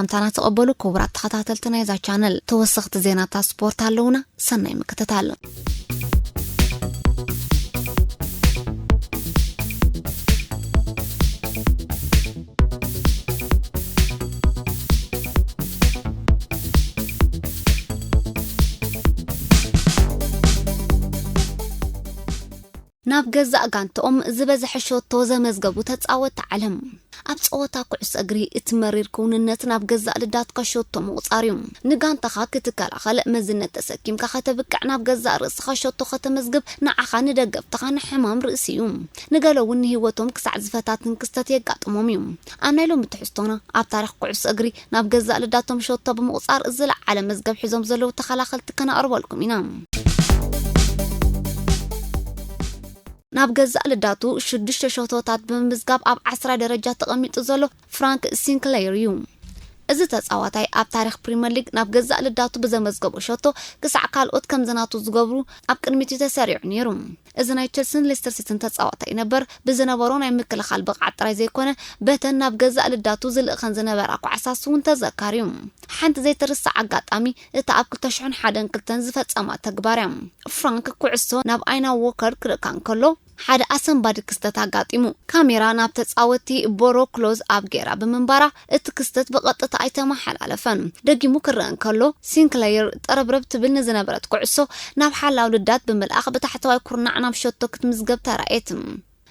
ሰላምታና ተቐበሉ ክቡራት ተኸታተልቲ ናይዛ ቻነል። ተወሰኽቲ ዜናታት ስፖርት ኣለውና። ሰናይ ምክትታል። ናብ ገዛእ ጋንትኦም ዝበዝሐ ሸቶ ዘመዝገቡ ተጻወትቲ ዓለም። ኣብ ጸወታ ኩዕሶ እግሪ እቲ መሪር ክውንነት ናብ ገዛእ ልዳትካ ሸቶ ምቑጻር እዩ። ንጋንታኻ ክትከላኸል፣ መዝነት ተሰኪምካ ከተብቅዕ፣ ናብ ገዛእ ርእስኻ ሸቶ ከተመዝግብ ንዓኻ ንደገፍትኻ ንሕማም ርእሲ እዩ። ንገለ እውን ንህይወቶም ክሳዕ ዝፈታትን ክስተት የጋጥሞም እዩ። ኣብ ናይ ሎሚ ትሕዝቶና ኣብ ታሪኽ ኩዕሶ እግሪ ናብ ገዛእ ልዳቶም ሸቶ ብምቑጻር ዝለዓለ መዝገብ ሒዞም ዘለዉ ተኸላኸልቲ ከነቕርበልኩም ኢና። ናብ ገዛእ ልዳቱ ሽዱሽተ ሸቶታት ብምምዝጋብ ኣብ ዓስራይ ደረጃ ተቐሚጡ ዘሎ ፍራንክ ሲንክለየር እዩ። እዚ ተጻዋታይ ኣብ ታሪኽ ፕሪምየር ሊግ ናብ ገዛእ ልዳቱ ብዘመዝገቦ ሸቶ ክሳዕ ካልኦት ከምዚ ናቱ ዝገብሩ ኣብ ቅድሚት እዩ ተሰሪዑ ነይሩ። እዚ ናይ ቸልሲን ሌስተር ሲቲን ተጻዋታይ ነበር ብዝነበሮ ናይ ምክልኻል ብቕዓት ጥራይ ዘይኮነ በተን ናብ ገዛእ ልዳቱ ዝልእኸን ዝነበራ ኳዕሳስ እውን ተዘካሪ እዩ። ሓንቲ ዘይትርሳዕ ኣጋጣሚ እታ ኣብ ክልተ ሽሕን ሓደን ክልተን ዝፈጸማ ተግባር እያ። ፍራንክ ኩዕሶ ናብ ኣይና ዎከር ክልእካ እንከሎ ሓደ ኣሰንባዲ ክስተት ኣጋጢሙ። ካሜራ ናብ ተጻወቲ ቦሮ ክሎዝ ኣብ ጌራ ብምንባራ እቲ ክስተት ብቐጥታ ኣይተመሓላለፈን። ደጊሙ ክረአ እንከሎ ሲንክለየር ጠረብረብ ትብል ንዝነበረት ኩዕሶ ናብ ሓላው ልዳት ብምልኣኽ ብታሕተዋይ ኩርናዕ ናብ ሸቶ ክትምዝገብ ተራእየት።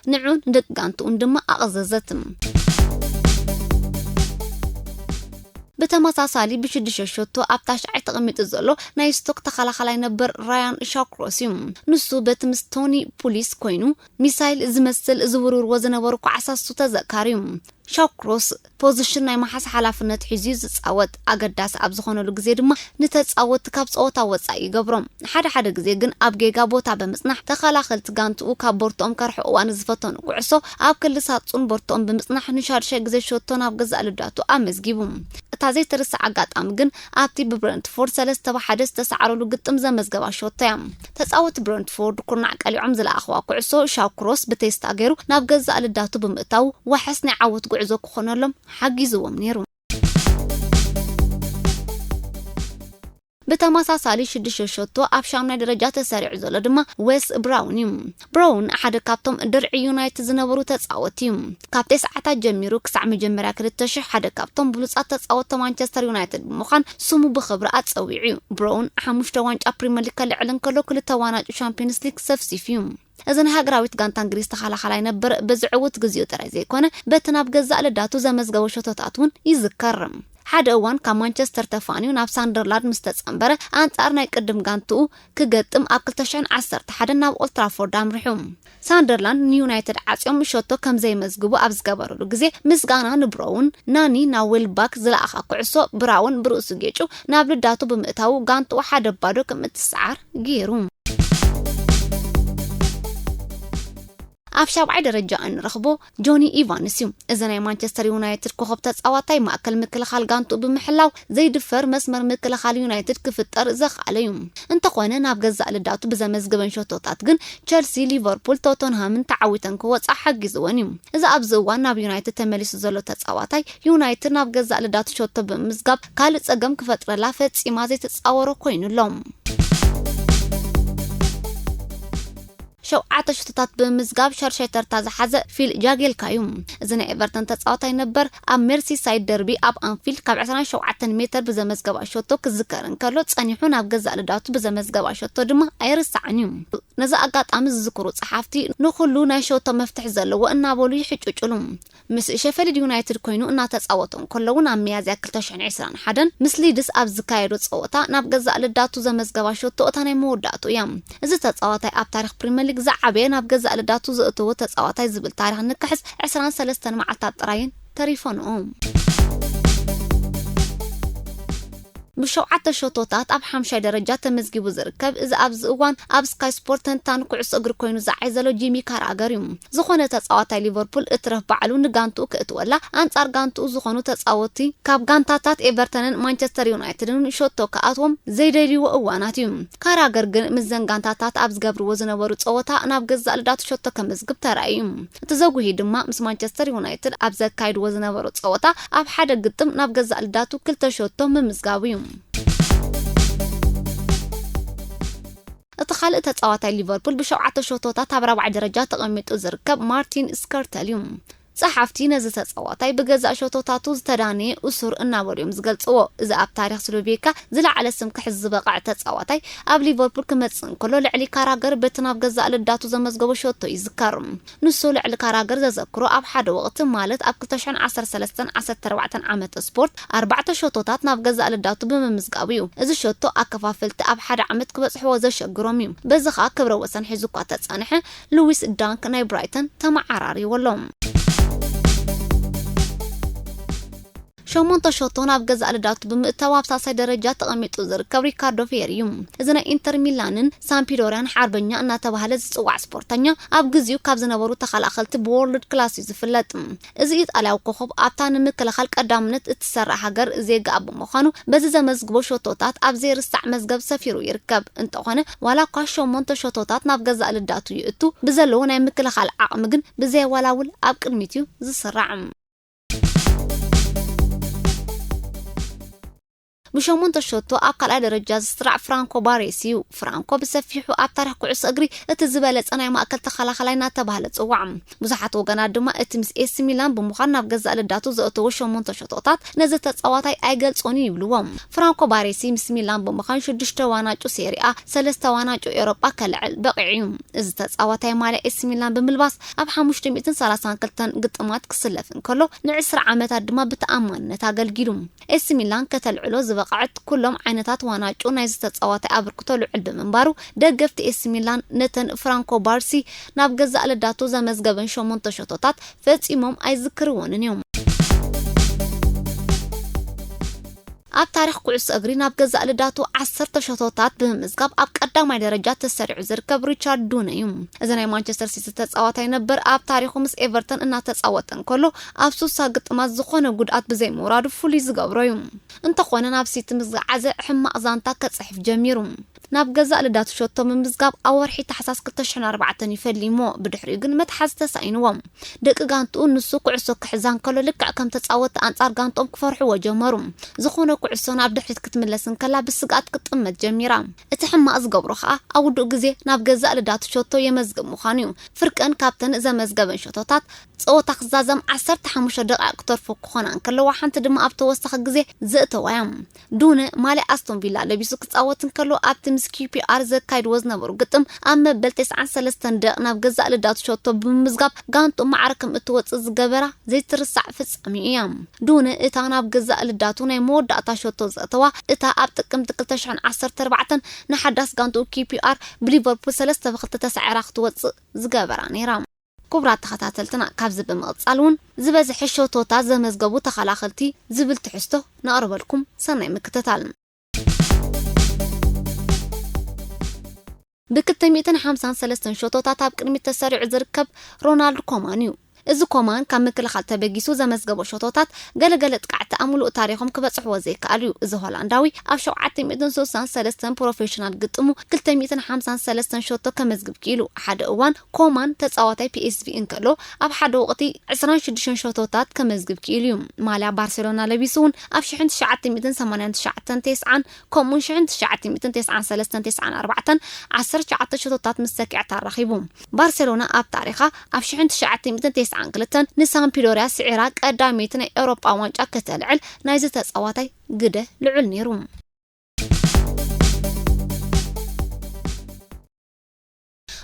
ንዑን ንደቂ ጋንትኡን ድማ ኣቐዘዘት። ብተመሳሳሊ ብሽዱሽተ ሸቶ ኣብ ታሽዓይ ተቐሚጡ ዘሎ ናይ ስቶክ ተኸላኸላይ ነበር ራያን ሻክሮስ እዩ። ንሱ በቲ ምስ ቶኒ ፑሊስ ኮይኑ ሚሳይል ዝመስል ዝውርውርዎ ዝነበሩ ኳዕሳሱ ተዘካሪ እዩ። ሻክሮስ ፖዚሽን ናይ መሓዝ ሓላፍነት ሒዙ እዩ ዝጻወት። ኣገዳሲ ኣብ ዝኾነሉ ግዜ ድማ ንተጻወትቲ ካብ ጸወታ ወጻኢ ይገብሮም። ሓደ ሓደ ግዜ ግን ኣብ ጌጋ ቦታ ብምጽናሕ ተኸላኸልቲ ጋንትኡ ካብ ቦርትኦም ከርሕቕዋ ንዝፈተኑ ኩዕሶ ኣብ ክሊ ሳጹን ቦርትኦም ብምጽናሕ ንሻድሻይ ግዜ ሸቶ ናብ ገዛእ ልዳቱ ኣመዝጊቡ። እታ ዘይትርሳዕ ኣጋጣሚ ግን ኣብቲ ብብረንትፎርድ ሰለስተ ብ ሓደ ዝተሰዓረሉ ግጥም ዘመዝገባ ሸቶ እያ። ተጻወቲ ብረንትፎርድ ኩርናዕ ቀሊዖም ዝለኣኽዋ ኩዕሶ ሻው ክሮስ ብቴስታ ገይሩ ናብ ገዛእ ልዳቱ ብምእታው ዋሕስ ናይ ዓወት ጉዕዞ ክኾነሎም ሓጊዝዎም ነይሩ። ብተመሳሳሊ ሽዱሽተ ሸቶ ኣብ ሻምናይ ደረጃ ተሰሪዑ ዘሎ ድማ ዌስ ብራውን እዩ። ብራውን ሓደ ካብቶም ድርዒ ዩናይትድ ዝነበሩ ተጻወቲ እዩ። ካብ ተስዓታት ጀሚሩ ክሳዕ መጀመርያ ክልተ ሽሕ ሓደ ካብቶም ብሉጻት ተጻወቲ ማንቸስተር ዩናይትድ ብምዃን ስሙ ብኽብሪ ኣጸዊዑ እዩ። ብራውን ሓሙሽተ ዋንጫ ፕሪምየር ሊግ ከልዕል እንከሎ ክልተ ዋንጫ ሻምፒዮንስ ሊግ ሰፍሲፉ እዩ። እዚ ናይ ሃገራዊት ጋንታ እንግሊዝ ተኸላኻላይ ነበር በዚ ዕዉት ግዜኡ ጥራይ ዘይኮነ በቲ ናብ ገዛእ ልዳቱ ዘመዝገቦ ሸቶታት እውን ይዝከር። ሓደ እዋን ካብ ማንቸስተር ተፋንዩ ናብ ሳንደርላንድ ምስ ተጸንበረ ኣንጻር ናይ ቅድም ጋንትኡ ክገጥም ኣብ ክልተ ሽሕን ዓሰርተ ሓደን ናብ ኦልትራፎርድ ኣምሪሑ። ሳንደርላንድ ንዩናይትድ ዓጽዮም ሸቶ ከም ዘይመዝግቡ ኣብ ዝገበሩሉ ግዜ ምስጋና ንብሮውን ናኒ ናብ ዌልባክ ዝለኣኻ ኩዕሶ ብራውን ብርእሱ ጌጩ ናብ ልዳቱ ብምእታዉ ጋንትኡ ሓደ ባዶ ከም እትስዓር ገይሩ። ኣብ ሻብዓይ ደረጃ እንረኽቦ ጆኒ ኢቫንስ እዩ። እዚ ናይ ማንቸስተር ዩናይትድ ኮኸብ ተጻዋታይ ማእከል ምክልኻል ጋንትኡ ብምሕላው ዘይድፈር መስመር ምክልኻል ዩናይትድ ክፍጠር ዘኽኣለ እዩ። እንተኾነ ናብ ገዛእ ልዳቱ ብዘመዝገበን ሸቶታት ግን ቸልሲ፣ ሊቨርፑል፣ ቶተንሃምን ተዓዊተን ክወጻ ሓጊዝወን እዩ። እዚ ኣብዚ እዋን ናብ ዩናይትድ ተመሊሱ ዘሎ ተጻዋታይ ዩናይትድ ናብ ገዛእ ልዳቱ ሸቶ ብምምዝጋብ ካልእ ጸገም ክፈጥረላ ፈጺማ ዘይተጻወሮ ኮይኑ ኣሎ። ሸውዓተ ሽቶታት ብምምዝጋብ ሻድሻይ ተርታ ዝሓዘ ፊል ጃጌልካ እዩ። እዚ ናይ ኤቨርተን ተጻዋታይ ነበር ኣብ ሜርሲሳይድ ደርቢ ኣብ ኣንፊልድ ካብ ዕስራን ሸውዓተን ሜተር ብዘመዝገባ ሸቶ ክዝከር እንከሎ ጸኒሑ ናብ ገዛእ ልዳቱ ብዘመዝገባ ሸቶ ድማ ኣይርሳዕን እዩ። ነዚ ኣጋጣሚ ዝዝክሩ ጸሓፍቲ ንኹሉ ናይ ሸቶ መፍትሒ ዘለዎ እናበሉ ይሕጭጭሉ። ምስ ሸፈልድ ዩናይትድ ኮይኑ እናተጻወቱ እንከለዉ ናብ ሚያዝያ ክልተ ሽሕን ዕስራን ሓደን ምስ ሊድስ ኣብ ዝካየዶ ጸወታ ናብ ገዛእ ልዳቱ ዘመዝገባ ሸቶ እታ ናይ መወዳእቱ እያ። እዚ ተጻዋታይ ኣብ ታሪኽ ፕሪምየር ሊግ ዝዓበየ ናብ ገዛእ ልዳቱ ዘእተወ ተጻዋታይ ዝብል ታሪኽ ንክሕዝ ዕስራን ሰለስተን መዓልታት ጥራይን ተሪፈንኦ። ብሸውዓተ ሸቶታት ኣብ ሓምሻይ ደረጃ ተመዝጊቡ ዝርከብ፣ እዚ ኣብዚ እዋን ኣብ ስካይ ስፖርት ተንታኒ ኩዕሶ እግሪ ኮይኑ ዝዓይ ዘሎ ጂሚ ካራገር እዩ። ዝኾነ ተጻዋታይ ሊቨርፑል እትረፍ ባዕሉ ንጋንትኡ ክእትወላ፣ ኣንጻር ጋንትኡ ዝኾኑ ተጻወቲ ካብ ጋንታታት ኤቨርተንን ማንቸስተር ዩናይትድን ሸቶ ክኣትዎም ዘይደልይዎ እዋናት እዩ። ካራገር ግን ምስዘን ጋንታታት ኣብ ዝገብርዎ ዝነበሩ ጸወታ ናብ ገዛእ ልዳቱ ሸቶ ከመዝግብ ተራእዩ እዩ። እቲ ዘጉሂ ድማ ምስ ማንቸስተር ዩናይትድ ኣብ ዘካይድዎ ዝነበሩ ጸወታ ኣብ ሓደ ግጥም ናብ ገዛእ ልዳቱ ክልተ ሸቶ ምምዝጋቡ እዩ። እቲ ካልእ ተጻዋታይ ሊቨርፑል ብሸውዓተ ሸቶታት ኣብ ራብዓይ ደረጃ ተቐሚጡ ዝርከብ ማርቲን ስከርተል እዩ። ጸሓፍቲ ነዚ ተጻዋታይ ብገዛእ ሸቶታቱ ዝተዳነየ እሱር እናበሉ እዮም ዝገልጽዎ። እዚ ኣብ ታሪኽ ስሎቬካ ዝለዓለ ስም ክሕዝ ዝበቕዐ ተጻዋታይ ኣብ ሊቨርፑል ክመጽእ እንከሎ፣ ልዕሊ ካራገር በቲ ናብ ገዛእ ልዳቱ ዘመዝገቦ ሸቶ ይዝከር። ንሱ ልዕሊ ካራገር ዘዘክሮ፣ ኣብ ሓደ ወቕቲ ማለት ኣብ ክልተ ሽሕን ዓሰርተ ሰለስተን ዓሰርተ ኣርባዕተን ዓመተ ስፖርት ኣርባዕተ ሸቶታት ናብ ገዛእ ልዳቱ ብምምዝጋቡ እዩ። እዚ ሸቶ ኣከፋፈልቲ ኣብ ሓደ ዓመት ክበጽሕዎ ዘሸግሮም እዩ። በዚ ኸኣ ክብረ ወሰን ሒዙ እኳ ተጸንሐ፣ ሉዊስ ዳንክ ናይ ብራይተን ተመዓራርይዎ ኣሎ። ሸሞንተ ሸቶ ናብ ገዛእ ልዳቱ ብምእታው ኣብ ሳልሳይ ደረጃ ተቐሚጡ ዝርከብ ሪካርዶ ፌር እዩ። እዚ ናይ ኢንተር ሚላንን ሳምፒዶርያን ሓርበኛ እናተባህለ ዝጽዋዕ ስፖርተኛ፣ ኣብ ግዜኡ ካብ ዝነበሩ ተኸላኸልቲ ብወርልድ ክላስ እዩ ዝፍለጥ። እዚ ኢጣልያዊ ኮኸብ ኣብታ ንምክልኻል ቀዳምነት እትሰርዕ ሃገር ዜጋ ብምዃኑ፣ በዚ ዘመዝግቦ ሸቶታት ኣብ ዘይርሳዕ መዝገብ ሰፊሩ ይርከብ። እንተኾነ፣ ዋላ እኳ ሸሞንተ ሸቶታት ናብ ገዛእ ልዳቱ ይእቱ፣ ብዘለዎ ናይ ምክልኻል ዓቕሚ ግን ብዘየወላውል ኣብ ቅድሚት እዩ ዝስራዕ። ብሸሞንተ ሸቶ ኣብ ካልኣይ ደረጃ ዝስራዕ ፍራንኮ ባሬሲ እዩ። ፍራንኮ ብሰፊሑ ኣብ ታሪኽ ኩዕሶ እግሪ እቲ ዝበለጸ ናይ ማእከል ተኸላኸላይ እናተባህለ ጽዋዕ። ብዙሓት ወገናት ድማ እቲ ምስ ኤሲ ሚላን ብምዃን ናብ ገዛእ ልዳቱ ዘእተዎ ሸሞንተ ሸቶታት ነዚ ተጻዋታይ ኣይገልጾን እዩ ይብልዎ። ፍራንኮ ባሬሲ ምስ ሚላን ብምዃን ሽዱሽተ ዋናጩ ሴሪኣ፣ ሰለስተ ዋናጩ ኤውሮጳ ከልዕል በቒዑ እዩ። እዚ ተጻዋታይ ማልያ ኤሲ ሚላን ብምልባስ ኣብ ሓሙሽተ ሚእትን ሰላሳን ክልተን ግጥማት ክስለፍ እንከሎ፣ ንዕስራ ዓመታት ድማ ብተኣማንነት ኣገልጊሉ። ኤሲ ሚላን ከተልዕሎ ዝበቕዐት ኩሎም ዓይነታት ዋናጩ ናይዚ ተጻዋታይ ኣበርክቶ ልዑል ብምንባሩ፣ ደገፍቲ ኤሲ ሚላን ነተን ፍራንኮ ባርሲ ናብ ገዛእ ልዳቱ ዘመዝገበን ሸሞንተ ሸቶታት ፈጺሞም ኣይዝክርዎንን እዮም። ኣብ ታሪኽ ኩዕሶ እግሪ ናብ ገዛእ ልዳቱ ዓሰርተ ሸቶታት ብምምዝጋብ ኣብ ቀዳማይ ደረጃ ተሰሪዑ ዝርከብ ሪቻርድ ዱነ እዩ። እዚ ናይ ማንቸስተር ሲቲ ተጻዋታይ ነበር ኣብ ታሪኹ ምስ ኤቨርተን እናተጻወተ እንከሎ፣ ኣብ ሱሳ ግጥማት ዝኾነ ጉድኣት ብዘይምውራዱ ፍሉይ ዝገብሮ እዩ። እንተኾነ፣ ናብ ሲቲ ምስ ገዓዘ ሕማቕ ዛንታ ከጽሕፍ ጀሚሩ። ናብ ገዛእ ልዳቱ ሸቶ ምምዝጋብ ኣብ ወርሒ ታሕሳስ ክልተ ሽሕን ኣርባዕተን እዩ ፈሊሞ፣ ብድሕሪኡ ግን መትሓዚ ተሳኢንዎ። ደቂ ጋንትኡ ንሱ ኩዕሶ ክሕዛ እንከሎ ልክዕ ከም ተጻወትቲ ኣንጻር ጋንትኦም ክፈርሕዎ ጀመሩ። ዝኾነ ኩዕሶ ናብ ድሕሪት ክትምለስ እንከላ ብስግኣት ክትጥመት ጀሚራ። እቲ ሕማቕ ዝገብሮ ኸኣ ኣብ ውዱእ ግዜ ናብ ገዛእ ልዳቱ ሸቶ የመዝግብ ምዃኑ እዩ። ፍርቀን ካብተን ዘመዝገበን ሸቶታት ጸወታ ክዛዘም ዓሰርተ ሓሙሽተ ደቂቕ ክተርፎ ክኾና እንከለዋ፣ ሓንቲ ድማ ኣብ ተወሳኺ ግዜ ዘእተዋ እያ። ዱነ ማልያ ኣስቶን ቪላ ለቢሱ ክጻወት እንከሎ፣ ኣብቲ ምስ ኪው ፒ ኣር ዘካይድዎ ዝነበሩ ግጥም ኣብ መበል ተስዓን ሰለስተን ደቂቕ ናብ ገዛእ ልዳቱ ሸቶ ብምምዝጋብ ጋንቱ ማዕረ ከም እትወጽእ ዝገበራ ዘይትርሳዕ ፍጻሜ እያ። ዱነ እታ ናብ ገዛእ ልዳቱ ናይ መወዳእታ ሸቶ ዘእተዋ፣ እታ ኣብ ጥቅምቲ ክልተ ሽሕን ዓሰርተ ኣርባዕተን ንሓዳስ ጋንቱ ኪው ፒ ኣር ብሊቨርፑል ሰለስተ ብክልተ ተሳዒራ ክትወጽእ ዝገበራ ነይራ። ክቡራት ተኸታተልትና፣ ካብዚ ብምቕጻል እውን ዝበዝሐ ሸቶታት ዘመዝገቡ ተኸላኸልቲ ዝብል ትሕዝቶ ነቕርበልኩም። ሰናይ ምክትታል። ብክልተ ሚእትን ሓምሳን ሰለስተን ሸቶታት ኣብ ቅድሚት ተሰሪዑ ዝርከብ ሮናልድ ኮማን እዩ። እዚ ኮማን ካብ ምክልኻል ተበጊሱ ዘመዝገቦ ሸቶታት ገለገለ ጥቃዕቲ ኣብ ምሉእ ታሪኾም ክበጽሕዎ ዘይከኣሉ እዩ። እዚ ሆላንዳዊ ኣብ ሸውዓተ ሚእትን ስሳን ሰለስተን ፕሮፌሽናል ግጥሙ ክልተ ሚእትን ሓምሳን ሰለስተን ሸቶ ከመዝግብ ክኢሉ። ሓደ እዋን ኮማን ተጻዋታይ ፒ ኤስ ቪ እንከሎ፣ ኣብ ሓደ ወቕቲ ዕስራን ሽዱሽተን ሸቶታት ከመዝግብ ክኢሉ እዩ። ማልያ ባርሴሎና ለቢሱ እውን ኣብ ሽሕን ትሽዓተ ሚእትን ሰማንያን ትሽዓተን ተስዓን ከምኡውን ሽሕን ትሽዓተ ሚእትን ተስዓን ሰለስተን ተስዓን ኣርባዕተን ዓሰርተ ትሽዓተ ሸቶታት ምስ ሰኪዐት ኣራኺቡ። ባርሴሎና ኣብ ታሪኻ ኣብ ሽሕን ትሽዓተ ሚእትን ተስዓን ክልተን ንሳምፒዶርያ ስዒራ ቀዳመይቲ ናይ ኤውሮጳ ዋንጫ ከተልዕል ናይዚ ተጻዋታይ ግደ ልዑል ነይሩ።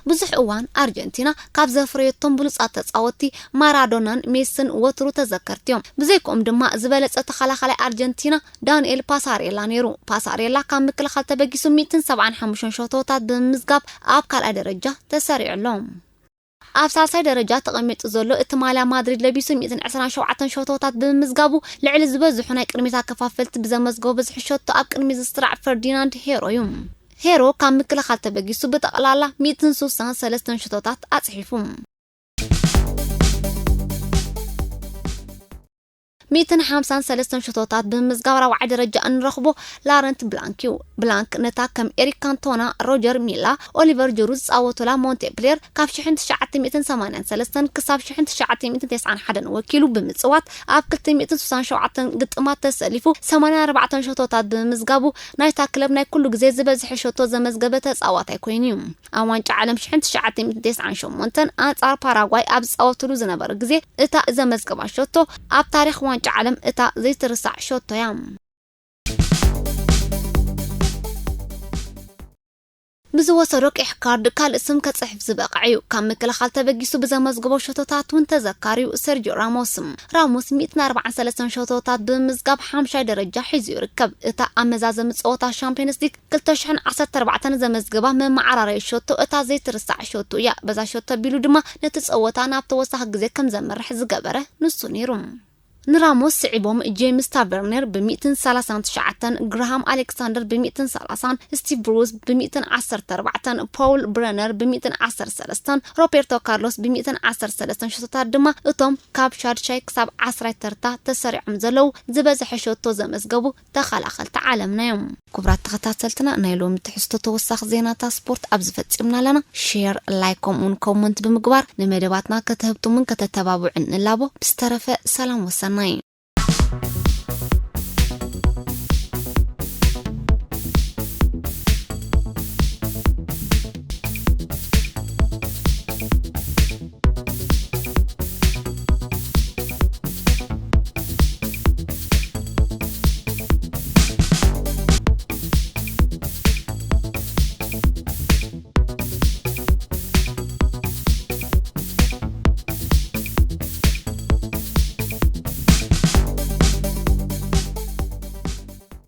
ብዙሕ እዋን ኣርጀንቲና ካብ ዘፍረየቶም ብሉጻት ተጻወትቲ ማራዶናን ሜስን ወትሩ ተዘከርቲ እዮም። ብዘይክኦም ድማ ዝበለጸ ተኸላኻላይ ኣርጀንቲና ዳንኤል ፓሳሬላ ነይሩ። ፓሳሬላ ካብ ምክልኻል ተበጊሱ ሚእትን ሰብዓን ሓሙሽተን ሸቶታት ብምምዝጋብ ኣብ ካልኣይ ደረጃ ተሰሪዑ ኣሎ። ኣብ ሳልሳይ ደረጃ ተቐሚጡ ዘሎ እቲ ማልያ ማድሪድ ለቢሱ ሚእትን ዕስራን ሸውዓተን ሸቶታት ብምምዝጋቡ፣ ልዕሊ ዝበዝሑ ናይ ቅድሚት ኣከፋፈልቲ ብዘመዝገቡ ብዝሒ ሸቶ ኣብ ቅድሚ ዝስራዕ ፈርዲናንድ ሄሮ እዩ። ሄሮ ካብ ምክልኻል ተበጊሱ ብጠቕላላ ሚእትን ስሳን ሰለስተን ሸቶታት ኣጽሒፉ። ሚእትን ሓምሳን ሰለስተን ሸቶታት ብምምዝጋብ ራብዓይ ደረጃ እንረኽቦ ላረንት ብላንክ እዩ። ብላንክ ነታ ከም ኤሪክ ካንቶና፣ ሮጀር ሚላ፣ ኦሊቨር ጅሩ ዝጻወቱላ ሞንቴፕሌር ካብ ሽሕን ትሽዓተ ሚእትን ሰማንያን ሰለስተን ክሳብ ሽሕን ትሽዓተ ሚእትን ተስዓን ሓደን ወኪሉ ብምጽዋት፣ ኣብ ክልተ ሚእትን ስሳን ሸውዓተን ግጥማት ተሰሊፉ ሰማንያን ኣርባዕተን ሸቶታት ብምምዝጋቡ፣ ናይታ ክለብ ናይ ኩሉ ግዜ ዝበዝሐ ሸቶ ዘመዝገበ ተጻዋታይ ኮይኑ እዩ። ኣብ ዋንጫ ዓለም ሽሕን ትሽዓተ ሚእትን ተስዓን ሸሞንተን ኣንጻር ፓራጓይ ኣብ ዝጻወትሉ ዝነበረ ግዜ፣ እታ ዘመዝገባ ሸቶ ኣብ ታሪኽ ዋንጫ ዓለም እታ ዘይትርሳዕ ሸቶ እያ። ብዝወሰዶ ቀይሕ ካርድ ካልእ ስም ከጽሕፍ ዝበቕዐ እዩ። ካብ ምክልኻል ተበጊሱ ብዘመዝገቦ ሸቶታት እውን ተዘካሪ እዩ ሰርጂዮ ራሞስ። ራሞስ ሚእትን ኣርባዓን ሰለስተን ሸቶታት ብምምዝጋብ ሓምሻይ ደረጃ ሒዙ ይርከብ። እታ ኣብ መዛዘሚ ጸወታ ሻምፒዮንስ ሊግ ክልተ ሽሕን ዓሰርተ ኣርባዕተን ዘመዝገባ መመዓራረይ ሸቶ እታ ዘይትርሳዕ ሸቶ እያ። በዛ ሸቶ ኣቢሉ ድማ ነቲ ጸወታ ናብ ተወሳኺ ግዜ ከም ዘምርሕ ዝገበረ ንሱ ነይሩ። ንራሞስ ስዒቦም ጄምስ ታቨርነር ብሚእትን ሰላሳን ትሽዓተን፣ ግራሃም ኣሌክሳንደር ብሚእትን ሰላሳን፣ ስቲቭ ብሩስ ብሚእትን ዓሰርተ ኣርባዕተን፣ ፖውል ብረነር ብሚእትን ዓሰርተ ሰለስተን፣ ሮቤርቶ ካርሎስ ብሚእትን ዓሰርተ ሰለስተን ሸቶታት ድማ እቶም ካብ ሻድሻይ ክሳብ ዓስራይ ተርታ ተሰሪዖም ዘለዉ ዝበዝሐ ሸቶ ዘመዝገቡ ተኸላኸልቲ ዓለምና እዮም። ክቡራት ተኸታተልትና፣ ናይ ሎሚ ትሕዝቶ ተወሳኺ ዜናታት ስፖርት ኣብዚ ፈጺምና ኣለና። ሼር፣ ላይክ፣ ከምኡውን ኮመንት ብምግባር ንመደባትና ከተህብትሙን ከተተባብዑን ንላቦ። ብዝተረፈ ሰላም ወሰናይ።